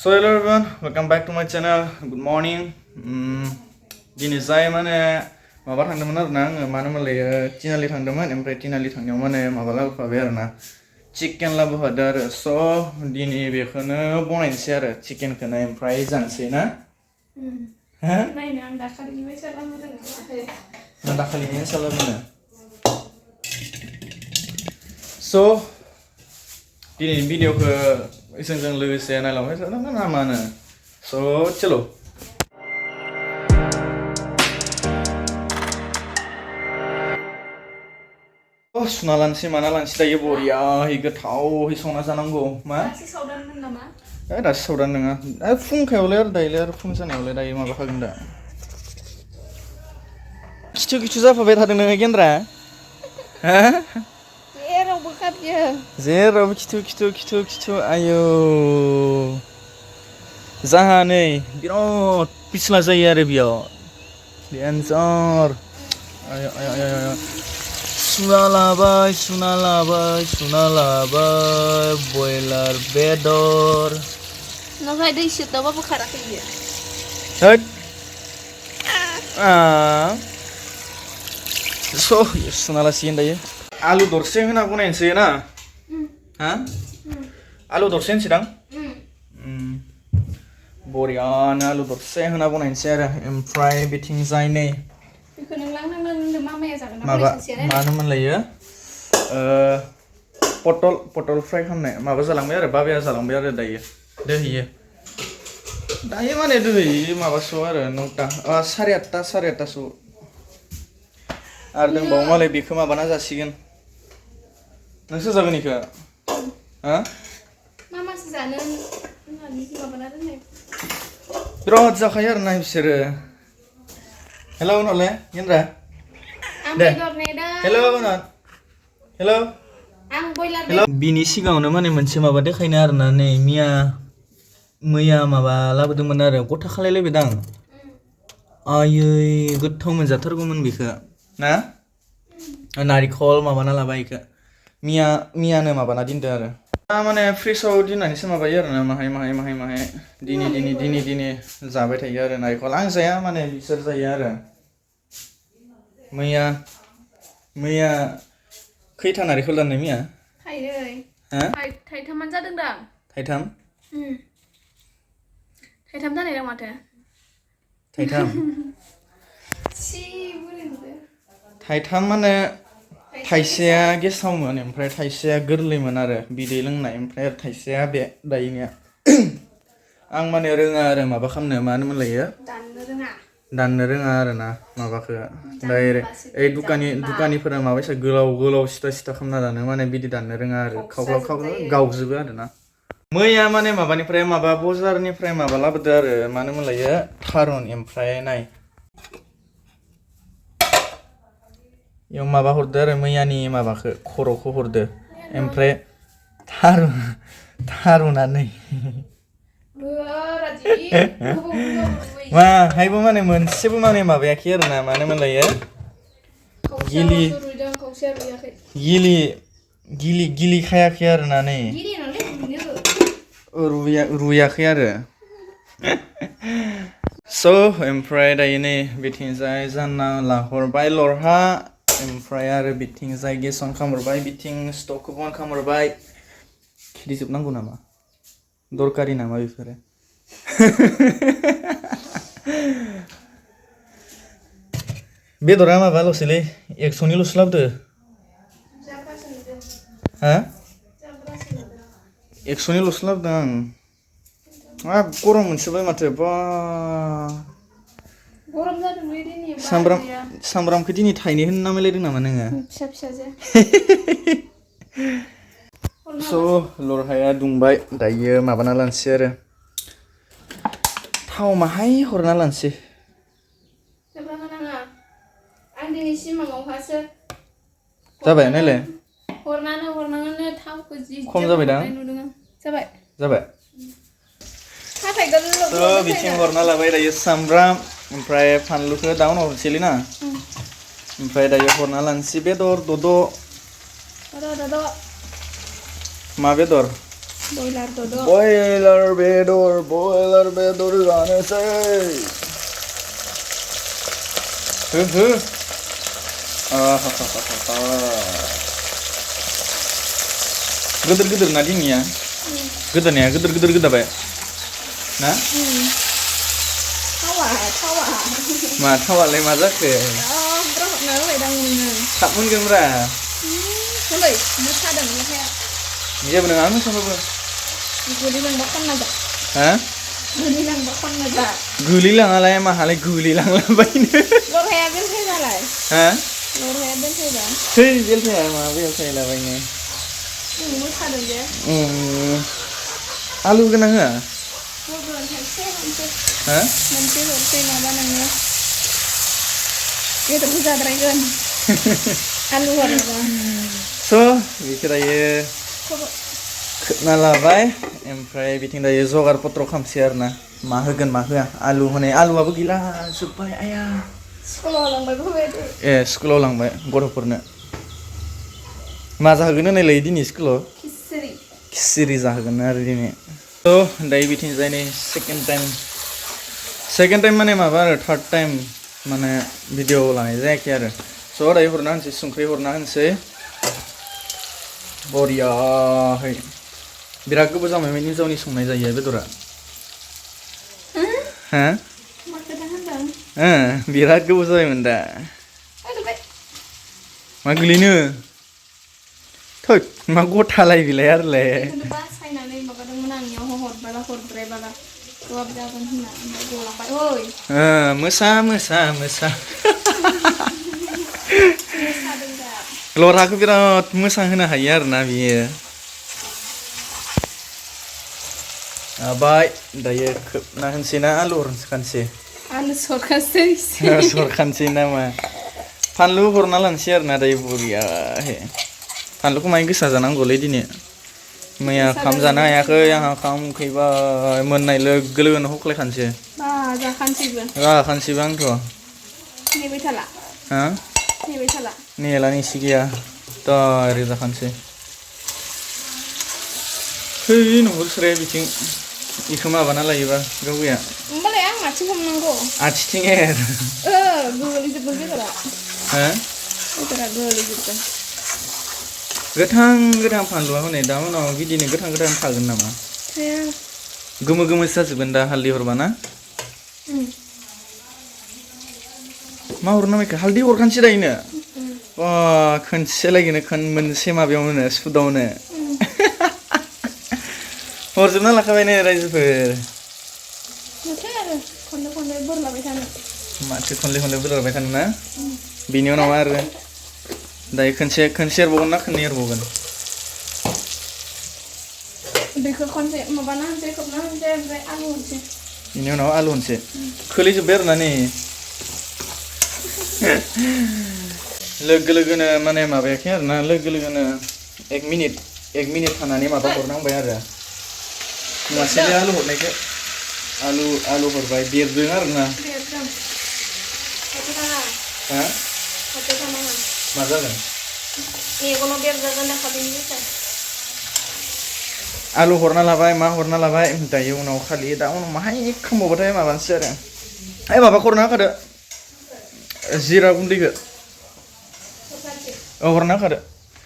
So hello everyone, welcome back to my channel. Good morning. Dini jai mane maba thangdoman arona आङो मानो मोनलाय तिनालि थांदोंमोन ओमफ्राय तिनालि थांनायाव माने माबा लाबोफाबाय आरोना चिकेन लाबोफादों आरो स' दिनै बेखौनो बनायनोसै आरो चिकेनखौनो ओमफ्राय जानोसै ना हो नायनो आं दाखालिनि बायसा लाबोदों ना दाखालिनि बायसा लाबोदों स' दिनैनि भिडिअखौ जोंजों लोगोसे नायलांबाय थानांगोन ना मानो स' चलो सुना लानोसै माना लानोसै दायो बरियाहै गोथावहै संना जानांगौ मा दासो सावदानमोन नामा दासो सावदान नङा फुंखायावलाय आरो दायोलाय आरो फुं जानायावलाय दायो माबाखागोन दा खिथु खिथु जाफाबाय थादों नोङो गेन्द्रा हा जेरावबो खाथियो जेरावबो खिथु आयौ जाहा नै बिराद पिछला जायो आरो बेयाव डेन्जार आय सुना लाबाय ब्रयलार बेदर नाथाय दै सोदाबाबो खाराखै बियो होद स' सुना लासिगोन दायो आलु दरसे होना बनायनोसै ना हा आलु दरसे होनसैदां बरियानो आलु दरसे होना बनायनोसै आरो ओमफ्राय बिथिंजाय नै बेखौ नों लांनांगोन मामाया जागोन ना माबा मानो मोनलायो पटल फ्राय खालामनाय माबा जालांबाय आरो बाबाया जालांबाय आरो दायो दोहैयो दायो माने दोहैयो माबासोआव आरो 9टा 8:30 आरो दंबावो मालाय बेखौ माबाना जासिगोन नोंसो जागोन इखो हा मामासो जानो होननानै माबाना दोननाय बिराद जाखायो आरो ना बिसोरो हेलौ नले गेन्द्रा दे हेलौ हेलौ आं बयलार हेलौ बिनि सिगाङावनो माने मोनसे माबा देखायनो आरोना नै मैया माबा लाबोदोंमोन आरो गथा खालायलायबायदां आयै गोथाव मोनजाथारगौमोन बेखौ ना नारिखल माबाना लाबाय इखो मियानो माबाना दोनदों आरो माने फ्रिजआव दोननानैसो माबायो आरोना माहाय दिनै जाबाय थायो आरो नारिखल आं जाया माने बिसोर जायो आरो मैया खैथा नारिखल दाननाय मैया थाइनै हा थाइथामानो जादों दां थाइथाम जानाय दं माथो थाइथाम माने थाइसेया गेसावमोन ओमफ्राय थाइसेया गोरलैमोन आरो बिदै लोंनाय ओमफ्राय थाइसेया बे दायोनिया आं माने रोङा आरो माबा खालामनो मानो मोनलायो दाननो रोङा आरो ना माबाखौ डाइरेक्ट ओइ दुकानिफोरा माबायसा गोलाव सिथा खालामना दानो माने बिदि दाननो रोङा आरो खावख्लाव गावजोबो आरो ना मैया माने माबानिफ्राय माबा बजारनिफ्राय माबा लाबोदो आरो मानो मोनलायो थारुन ओमफ्राय नाय इयाव माबा हरदो आरो मैयानि माबाखौ खर'खौ हरदो ओमफ्राय थारुना नै मा हायबो माने मोनसेबो माने माबायाखै आरो ना मानो मोनलायो गिलि खायाखै आरो ना नै रुयाखै आरो स' ओमफ्राय दायो नै बिथिंजाय जानना लाहरबाय लरहा ओमफ्राय आरो बिथिंजाय गेस अन खालामहरबाय बिथिं स्ट'भखौबो अन खालामहरबाय खिथिजोबनांगौ नामा दरकारि नामा बेफोरो बेदरा माबाल'सैलै 100निल'सो लाबोदो हा 100निल'सो लाबोदों आं गरम मोनसोबाय माथो बा गरम जादोंलै दिनै सामब्रामखौ दिनै थाइनै होनो नामायलायदों नामा नोङो फिसाजे स' लरहाया दुंबाय दायो माबाना लानोसै आरो थाव माहाय हरना लानोसै आं दिनै सिमाङावहासो जाबाय नायलाय हरनाङानो थावखौ जि खम जाबाय दां जाबाय स' बिथिं हरना लाबाय दायो सामब्राम ओमफ्राय फानलुखौ दा उनाव हरसैलै ना ओमफ्राय दायो हरना लानोसै बेदर दद' मा बेदर Broiler bodo. Broiler bedor जानोसै हो गिदिर ना दिनिया गिदिरनाया गिदिर गोदाबाय ना थावा मा थावालाय मा जाखो ब्रहबना होबायदां थाब मोनगोनब्रा होलै मोसादों मेथाइआ जेबो नङा मोसाबाबो गोलैलांबा खनना जा हा गोलैलांबा खनना जा गोलैलाङालाय माहालाय गोलैलांलाबायनो लरहाया बेलथायबालाय हा लरहाया बेलथायबा थै बेलथाया मा बेलथायलाबायनो मोसादों जे आलु गोनां होआ होगोन थाइसे हा मोनसे हरसै माबा नोङो बेदरखौ जाद्रायगोन आलु हरनोबा स' बेखौ दायो खोबना लाबाय ओमफ्राय बिथिं दायो जगार पत्र खालामसै आरोना मा होगोन मा होआ आलु होनाय आलुआबो गैला जोब्बाय आया स्कुलाव लांबायबो होबाय ए स्कुलाव लांबाय गथ'फोरनो मा जाहोगोन होननायलाय दिनै स्कुलाव खिसिरि जाहोगोन आरो दिनै थ' दायो बिथिंजाय नै सेकेन्ड टाइम माने माबा आरो थार्ड टाइम माने भिडिअ लानाय जायाखै आरो स' दायो हरना होनोसै संख्रि हरना होनोसै बरियाहै बिराद गोबाव जाबायमोन हिन्जावनि संनाय जायो बेदरा हा बिराद गोबाव जाबायमोन दा मा गोलैनो थै मा गथालाय बिलाय आरोलाय बासायनानै माबादोंमोन आंनियाव हरबाला हरद्रायबाला गोबाब जागोन होनना ओमफ्राय गलांबाय मोसा लराखौ बिराद मोसां होनो हायो आरोना बियो बाय दायो खोबना होनसै ना आलु हरखानोसै आलु सरखासै सरखानोसै नामा फानलु हरना लानोसै आरोना दायो बरियाहै फानलुखौ माय गोसा जानांगौलै दिनै मैया खाम जानो हायाखै आंहा खाम उखैबाय मोननाय लोगो लोगोनो हख्लायखानोसै जाखानोसैबो आंथ' नेबाय थाला हा नेबाय थाला नेला नेसि गैया डाइरेक्ट जाखानोसै है न'खरस्राया बिथिं इखौ माबाना लायोबा गावैया होमबालाय आं आथिं हमनांगौ आथिं एर गोलैजोबगोन बेदरा हा बेदरा गोलैजोबगोन गोथां फानलुआ हनै दा उनाव बिदिनो गोथां थागोन नामा थाया गोमो जाजोबगोन दा हालदै हरबा ना मा हरनो नायखो हालदै हरखानोसै दायोनो खनसे लागैनो मोनसे माबायावनो सुदावनो हरजोबना लाखाबायनो रायजोफोर माथो खनले बोरलाबाय थानो ना बिनि उनाव आरो दायो खनसे एरबावगोन ना खननै एरबावगोन दैखौ खनसे माबाना होनसै खोबना होनसै ओमफ्राय आलु होनसै बिनि उनाव आलु होनसै खोलैजोब्बाय आरोना नै लोगो लोगोनो माने माबायाखै आरोना लोगो लोगोनो एक मिनिट थानानै माबा हरनांबाय आरो मासेले आलु हरनायखौ आलु हरबाय बेरदों आरोना हा मा जागोन मेगनाव बेरजागोन ना खालिनिफ्राय आलु हरना लाबाय मा हरना लाबाय दायो उनाव खालि दा उनाव माहाय खोमबावबाथाय माबानोसै आरो माबाखौ हरना होखादो जिरा गुन्दैखौ हरना होखादो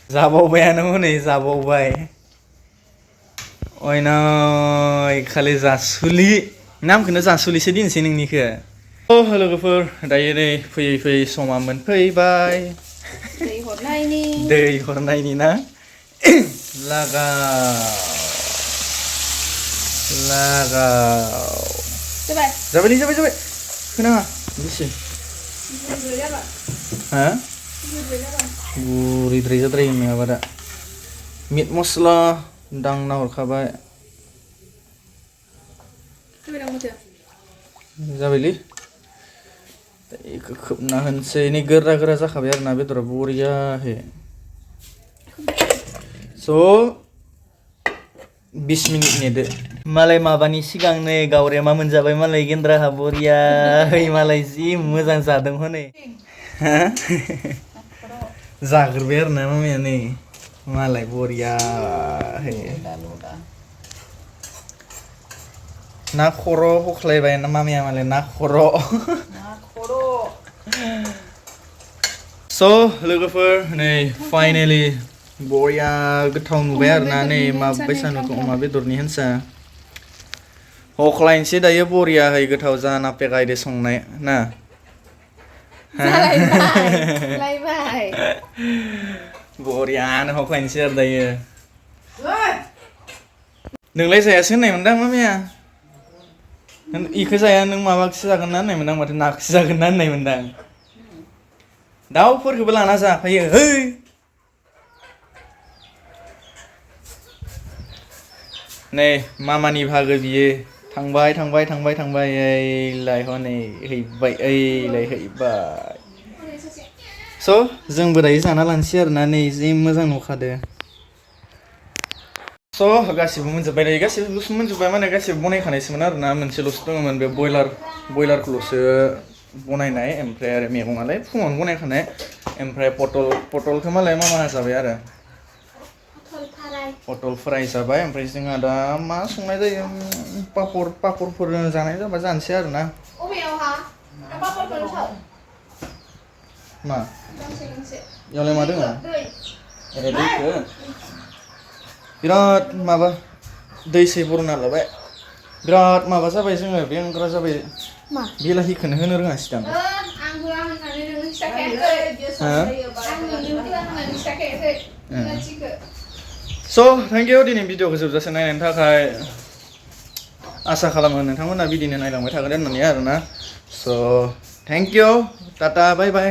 जाबावबायानो हनै जाबावबाय अयनाय खालि जासुलि नामखौनो जासुलिसो दिनसै नोंनिखौ लोगोफोर दायो नै फैयै समा मोनफैबाय दै हरनायनि ना लागाव जाबाय होनाङा बेसे हा गुरैद्राय जाद्राय नङाबा दा मिट मस्ला दांना हरखाबाय जाबायलै बेखौ खोबना होनसै नै गोरा जाखाबाय आरोना बेदरा बरियाहै स' 20 मिनिट नेदो मालाय माबानि सिगां नै गावरेमा मोनजाबाय मालाय गेन्द्राहा बरियाहै मालाय जि मोजां जादों हनै जाग्रोबाय आरोना मामाया नै मालाय बरियाहै ना खर' हख्लायबाय ना मामिया मालाय ना खर' स' लोगोफोर नै फाइनेलि बरिया गोथाव नुबाय आरोना नै माबायसा नुखो अमा बेदरनि हेनसा हख्लायनोसै दायो बरियाहै गोथाव जाना पेगायदो संनाय ना लायबाय बरियानो हख्लायनोसै आरो दायो नोंलाय जायासै होननाय मोनदां मामिया इखो जाया नों माबाखौसो जागोन ना होननाय मोनदां माथो नाखौसो जागोन ना होननाय मोनदां दाउफोरखौबो लाना जाफायो है नै मामानि भागो बियो थांबाय ओइलाय हनै हैबाय ओइलाय हैबाय स' जोंबो दायो जाना लानोसै आरोना नै जि मोजां नुखादो स' गासिबो मोनजोब्बाय दायो गासिबो मोनजोब्बाय माने गासिबो बनायखानायसोमोन आरोना मोनसेल'सो दङमोन बे बयलारखौल'सो बनायनाय ओमफ्राय आरो मैगङालाय फुङावनो बनायखानाय ओमफ्राय पटलखौ मालाय मामाना जाबाय आरो पटल फ्राय जाबाय ओमफ्राय जोंहा दा मा संनाय जायो पापरफोर जानाय जाबा जानोसै आरोना मा इयावलाय मा दङ दैखो बिराद माबा दै सै बरना लाबाय बिराद माबा जाबाय जोङो बेंग्रा जाबाय बिलाहिखौनो होनो रोङासै दां स' थेंक इउ दिनै भिडिअखौ जोबजासे नायनायनि थाखाय आसा खालामो नोंथांमोना बिदिनो नायलांबाय थागोन होननानै आरोना स' thank you tata bye bye